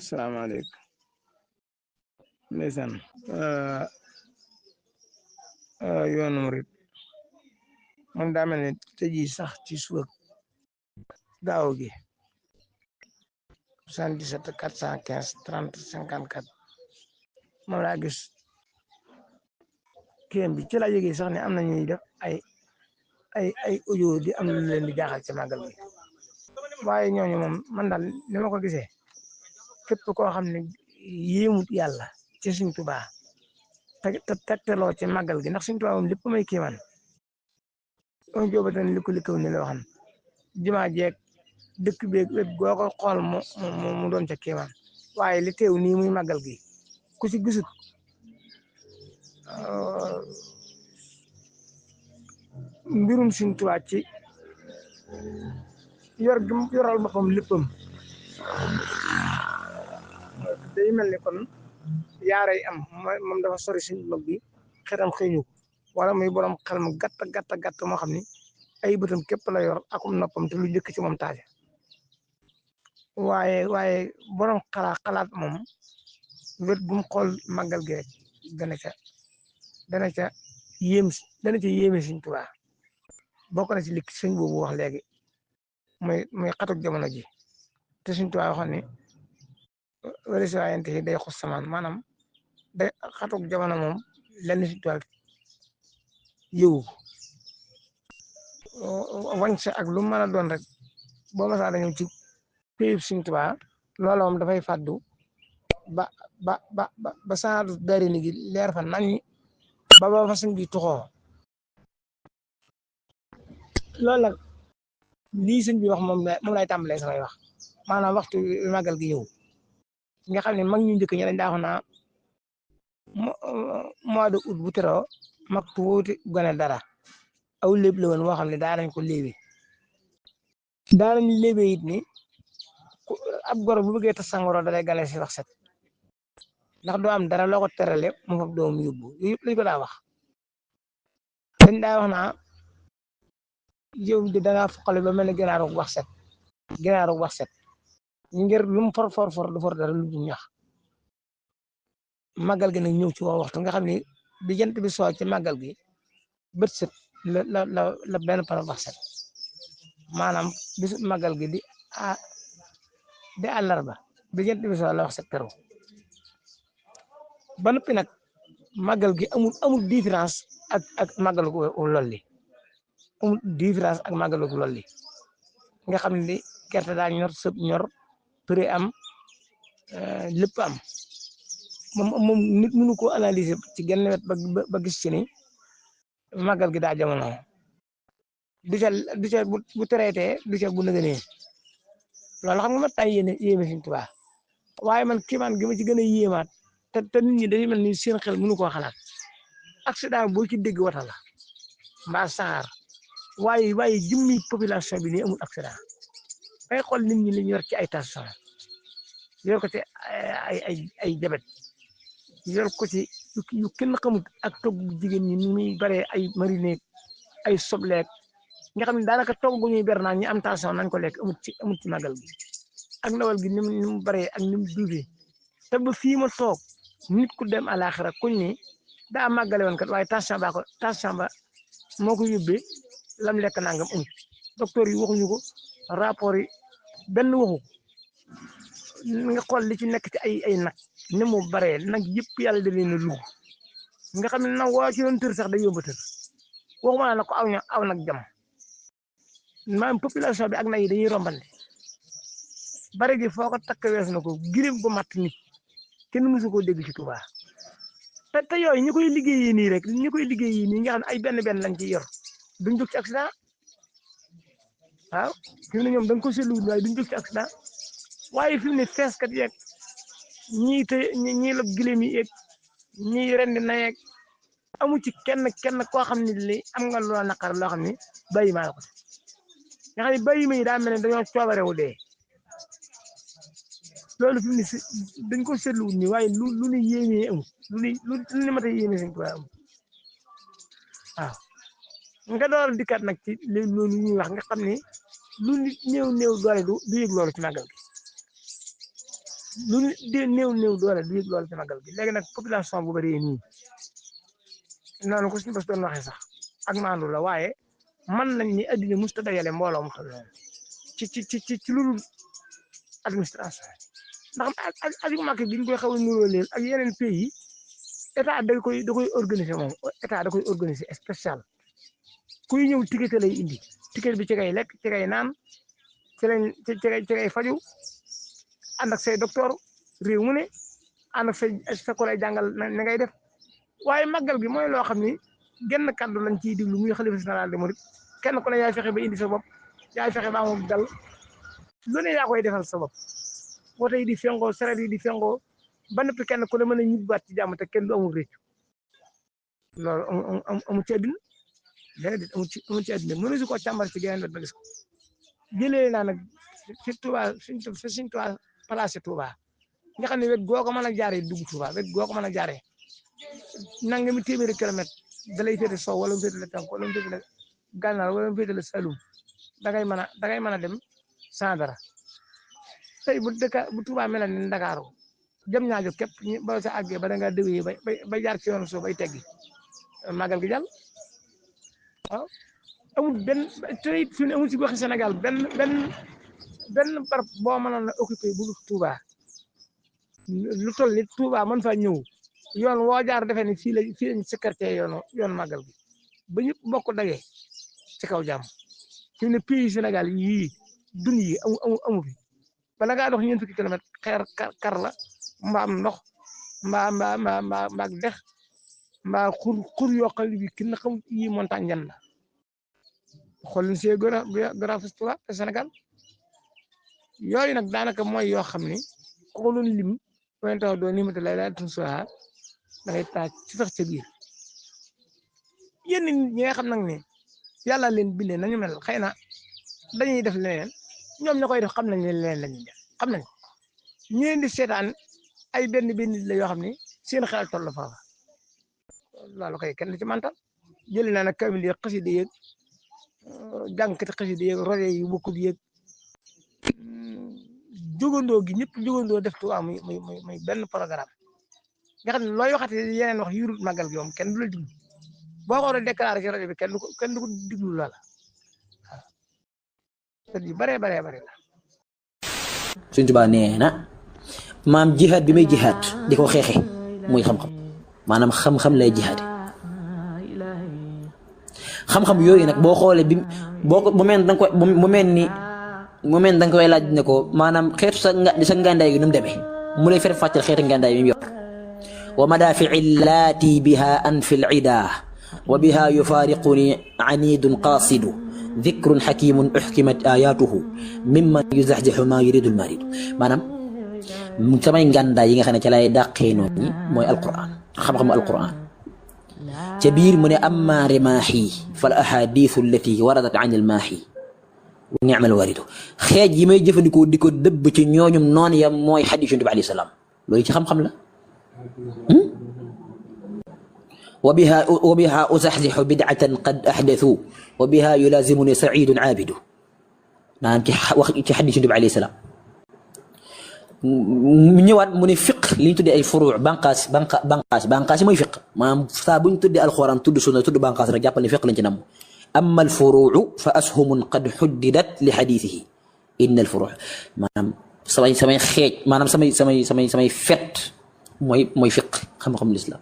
salaamaaleykum ndeysaan yoonu murit moom daa mel ne tëj yi sax ci suba gaaw gi 77 415 30 54 moom laa gis kéem bi ci la yëgee sax ne am na ñuy def ay audio di am lu leen di jaaxal ci màggal gi waaye ñooñu moom man daal ni ma ko gisee képp koo xam ne yéemut yàlla ci Sëñ Tuubaa te tegteloo ci màggal gi ndax Sëñ Tuubaa moom lépp may kéemaan on jóobatan li ko ni la waxan jumaa jeeg dëkk beeg wet goo ko xool mu doon ca kéemaan waaye li teew nii muy màggal gi ku ci gisut mbirum Sëñ Tuubaa ci yoral boppam léppam day mel ni kon yaaray am moom dafa sori suñ mag bi xetam xëñu wala muy borom xel mu gàtt moo xam ni ay bëtam képp la yor akum noppam te lu njëkk ci moom taaja waaye borom xalaat moom wet bu mu xool màggal gi rek dana ca yéeme Sëñ Tuubaa bokk na ci li sëñ boobu wax léegi muy xatuk jamono ji te Sëñ Tuubaa waxoon ni wala si waayante yi day xus samaan maanaam day xatuk jamono moom lenn Sëñ Tuubaa yëwu wañse ak lu mën a doon rek boo ma saa dañëw ci péyib Sëñ Tuubaa loola moom dafay fàddu ba saadu dari ni gi leer fa nañ ba fa sëñ bi tuxoo loolu nag lii sëñ bi wax moom lay tàmbalee samay wax maanaam waxtu màggal gi ñëw nga xam ne mag ñu njëkk ñi dañ daa wax naa mois de août bu teroo mag tuuti gone dara aw léeb la woon moo xam ne daa nañ ko léebi daa nañ léebe it ni ab goro bu bëggee tas sangoro da lay gane si wax set ndax doo am dara loo ko terale mu fab doom yóbbu yooyu yëpp lañ ko daa wax dañ daa wax naa yow di dangaa foqale ba mel ne gënaaru wax set ngir lu mu for du for dara lu mu ñax màggal gi nag ñëw ci woo waxtu nga xam ni bi jant bi soo ci màggal gi bët set la benn par wax set maanaam bisu màggal gi di àllarba bi jant bi soo la wax set teru ba noppi nag màggal gi amul différence ak màggal gu lolli amul différence ak màggal gu lolli nga xam ne gerte daa ñor sëb ñor pré am lépp am moom nit mënu ko analyser ci genn wet ba gis ci ni màggal gi daa jamono du ca bu traité du ca bu nëgënee loolu xam nga ma tay yéeme Sëñ Tuubaa waaye man kiimaan gi ma ci gën a yéemaat te nit ñi dañuy mel ni seen xel mënu koo xalaat accident boo ci dégg wata la mbaa saxaar waaye jëmmi population bi nii amul accident ay xool nit ñi li ñu yor ci ay tension yor ko ci ay jabet yor ko ci yu kenn xamut ak togg jigéen ñi ni muy bare ay marine ay sobleek nga xam ne daanaka togg gu ñuy ber naa ñi am tension nañ ko lekk amut ci màggal gi ak ndawal gi ni mu bare ak ni mu duufee te ba fii ma toog nit ku dem àlaaxira kuñ ni daa màggale woon kat waaye tension ba moo ko yóbbee lam lekk nangam amut docteur yi waxuñu ko rapport yi benn waxu nga xool li ci nekk ci ay nag ni mu baree nag yëpp yàlla da leen a lugg nga xam ne nag waa ci doon tër sax day yóbbu tër waxuma la ko aw nag jam maanaam population bi ak nag yi dañuy rombante bare gi foo ko takk wees na ko girim gu mat nit kenn mësu koo dégg ci Tuubaa te yooyu ñi koy liggéeyee nii rek nga xam ne ay benn lañ ciy yor duñ jóg ci accident waaw fi mu ne ñoom da nga ko seetlu waaye duñ jóg ci accident waaye fi mu ne feeskat yeeg ñii la gileem yi yeeg ñii rendi na yeeg amu ci kenn koo xam ne li am nga loo naqar loo xam ne bàyyi maa la ko nga xam ne bàyyi ma yi daa mel ne dañoo coobarewu dee loolu fi mu ne dañ ko seetlu nii waaye lu ne yéemee amul lu ne mata yéemee Sëñ Tuubaa amul waaw nga door dikkaat nag ci loolu ñuy wax nga xam ne lu nit néew doole du yëg loolu ci màggal gi lu néew doole du yëg loolu ci màggal gi léegi nag population bu bari nii noonu ko suñu bés doon waxee sax ak maandu la waaye man nañ ni addina musta dajale mbooloo mu toll noonu ci lu dul administration ndax ak màkk gi ñu koy xaw a nuroo leen ak yeneen pays yi état da koy organiser moom état da koy organiser spécial kuy ñëw ticket lay indi ticket bi ci ngay lekk ci ngay naan ci ngay faju ànd ak say docteur réew mu ne ànd ak sa ko lay jàngal na ngay def waaye màggal gi mooy loo xam ni genn kàddu lañ ciy diglu muy xalifa général des mourides kenn ku ne yaay fexe ba indi sa bopp yaay fexe ba amul dal lu ne yaa koy defal sa bopp woto yi di fengoo saret yi di fengoo ba noppi kenn ku ne mën a ñibbaat ci jàmm te kenn du amul réccu loolu amu ci àddina déedéet amu ci àddina mënu si ko càmbar ci geneen wet ba gis ko jëlee naa nag fi Touba suñ Touba placé Touba nga xam ne wet goo ko mën a jaaree dugg Touba wet goo ko mën a jaaree nangami téeméeri kilomètre da lay féete sow wala mu féete la tànk wala mu féete la gànnaar wala mu féete la Saloum dangay mën a dem sans dara tey bu Touba mel ni Ndakaaru jëm ñaajo képp ba sa àggee ba da ngaa déwéyee ba jaar ci yoonu suuf bay teggi màggal gi jàll waaw amul benn tey fi mu amul si goxi Sénégal benn barab boo mënoon a occupé bu Touba lu toll ni Touba mën faa ñëw yoon woo jaar defee ni fii lañ sécurité yoon màggal gi ba ñëpp bokk dagee ci kaw jàmm fi mu ne pays Sénégal yii dun yi amu fi bala ngaa dox ñeent fukki kilomètre xeer kar la mbaa am ndox mbaa dex mbaa xur yoo xam ne bi kenn xam yi montagne yan la xool ni see graphes Touba te Sénégal yooyu nag daanaka mooy yoo xam ni ku ko doon lim pointu doo nimata lay daal tun soa da ngay taaj ci sax ca biir yenn nit ñi nga xam nag ne yàlla leen bindee nañu mel xëy na dañuy def leneen ñoom ña koy def xam nañ ne leneen lañuy def xam nañ ñeen di seetaan ay benn nit la yoo xam ne seen xel toll faafa loolu koy kenn ci mantal jëli naa nag kamil yi xasida yeeg jàngkati xasida yeeg roje yu bokkul yeeg jógandoo gi ñëpp jógandoo def Tuubaa muy benn programme nga xam ne looy waxati yeneen wax yurut màggal gi moom kenn du la diglu boo ko war a déclaré ci rajo bi kenn du ko diglu loola waaw yu baree la Sëñ Tuubaa nee na maam jihaad bi may jihaad di ko xeexe muy xam-xam maanaam xam-xam lay jihaade xam-xam yooyu nag boo xoolee bi boo ko mu mel da nga koy laaj ne ko maanaam xeetu sa ngàndaay gi nu mu demee mu lay fer fàccal xeetu ngàndaay yi mu yor wa madaafi'i llaati biha anfi l-ida wa biha yufaariquni anidun qaasidu dhikrun hakimun uhkimat ayatuhu mimman yuzaxzixu ma yuridu l-maridu maanaam samay ngàndaay yi nga xam ne ca lay dàqee noonu ñi mooy alquran xam-xamu alquran ca biir mu ne amma rimaahi fal ahadithu allati waradat an al-maahi wa ni'mal waridu xeej yi may jëfandikoo di ko dëbb ci ñooñum noonu ya mooy xadiis Yonent bi alayhi salaam loolu ci xam-xam la wa biha uzaxzixu bid'atan qad ahdathu wa biha yulazimuni saidun aabidu naan ci wax ci xadiis Yonent bi alayhi salaam mu ñëwaat mu ne fiq li ñu tuddee ay furuu banqaas mooy fiq maanaam saa bu ñu tuddee alxuraan tudd sunna tudd banqaas rek jàppal ne fiq lañ ci nam amma alfuruu fa ashumun qad xuddidat li xadiisihi inna alfuruu maanaam samay xeej maanaam samay fet mooy fiq xam-xam lislaam